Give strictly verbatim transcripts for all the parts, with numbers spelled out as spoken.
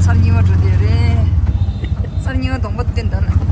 ཚར་གཉིས་པ་འགྲོ་དེ་རེད། ཚར་གཉིས་པ་གདོང་པ་སྟོན་དང་ན།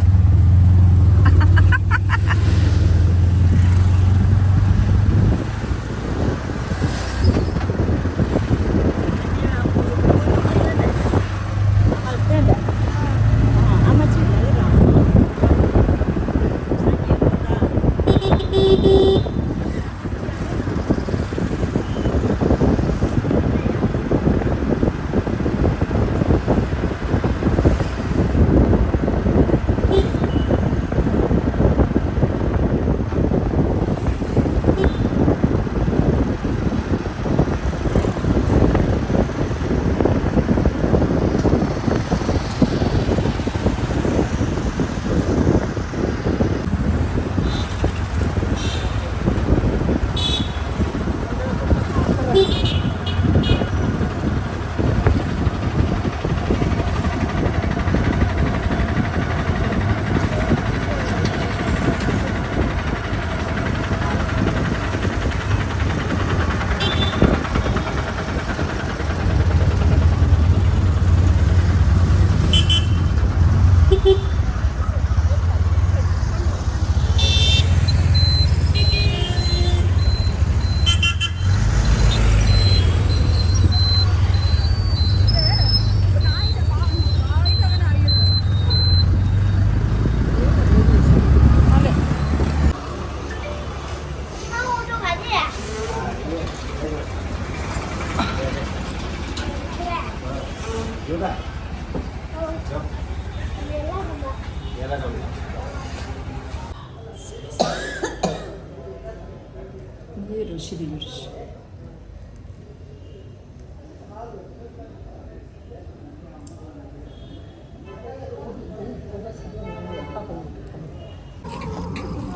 འདི་རུ་ཤི་དེ་ཡོད་རེད།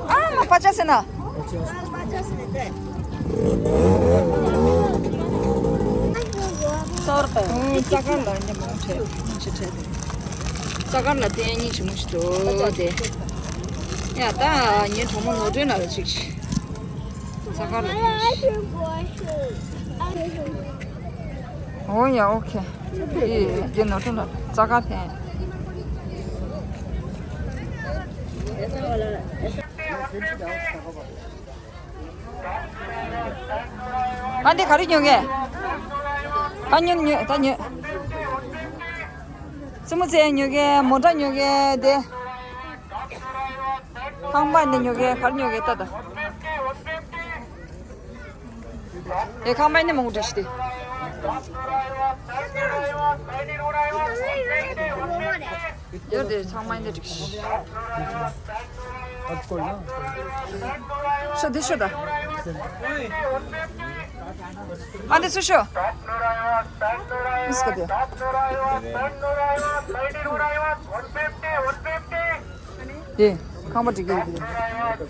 ཨ་མ་པ་ཅག་ཟེར་ན། ཨོ་རྩ་དཀར་ལ་ཉི་མ་ཁྲེ་ཉི་ཤུ་ཁྲེ། རྩ་དཀར་ལ་དེ་ཉི་ཤུ་མུ་ཤི་འགྲོ་དེ། ཡ་ད་ངའི་གྲོགས་མོ་ནོར་སྒྲོན་ལ་ལ་ཅིག་ཤི། རྩ་དཀར་ལ་དེ་ཉི་ཤུ། ཨོ་ཡ་ཨོ་ཁེ། ཡི་རྒྱན་ནོར་ཐུང་ལ་རྩ་དཀར་འཐེན། ཨ་འདི་ག་རེ་ཉོ་གི། ཨ་ཉོ་ཉོ་ད་ཉོ། རྩེད་མོ་རྩེ་ཉོ་གི་མོ་ཊ་ཉོ་གི་དེ། ཁང་པ་འདི་ཉོ་གི་ག་རེ་ཉོ་གི་ལྟ་ད། ཨེ་ཁང་པ་ནི་མང་པོ་འདྲ་ཞིག་སྟེ། ཡོད་དེ་ཚང་མ་འདི་འགྲིག་ཤོ་འདི་ཤོ་ད། ཨ་འདི་སུ་ཤོ། ཨིས་ཀ་དེ། དེ་ཁང་པ་འགྲིག་གི་ཡོད་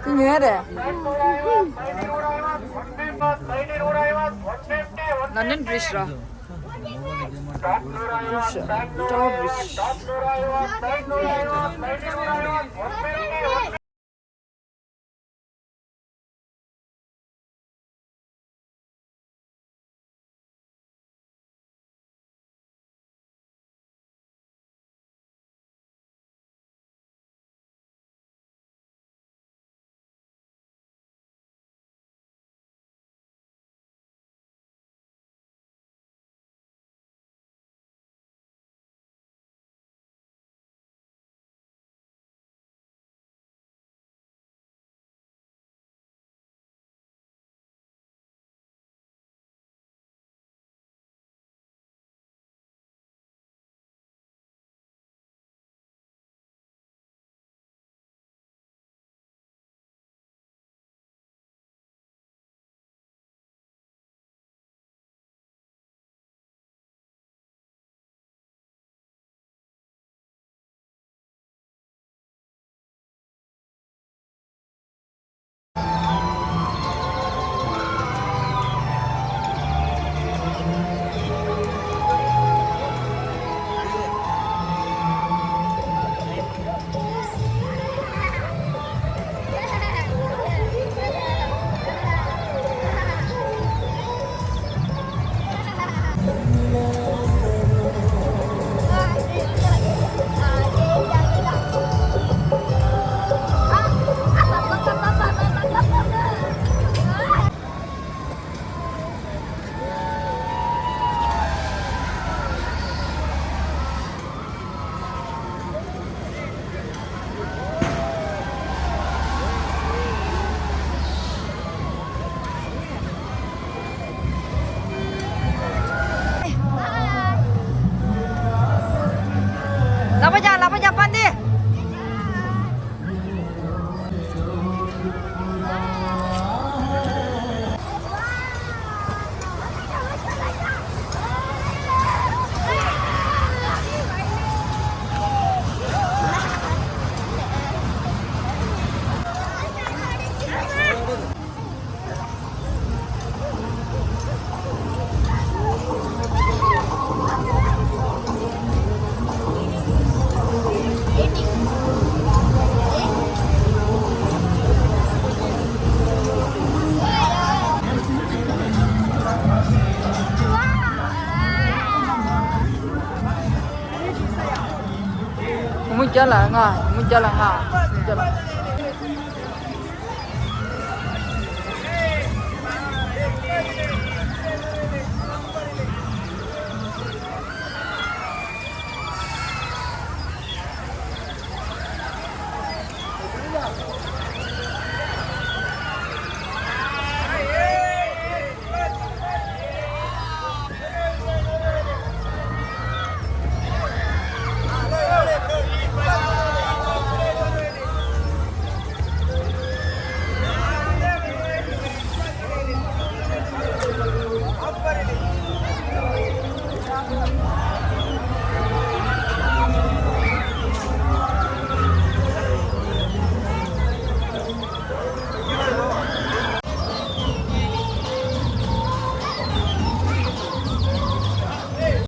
གི། དེ་ཉོས་རེད། ལན་ཌན་བྷི་རིཇ་ར། བྷི་རིཇ་ར། ཊ་བར་བྷི་རིཇ། ཨ་ཕ་རྒྱག་པ་འདི། མུ་བརྒྱ་ལ་ལྔ། མུ་བརྒྱ་ལ་ལྔ། མུ་བརྒྱ་ལ།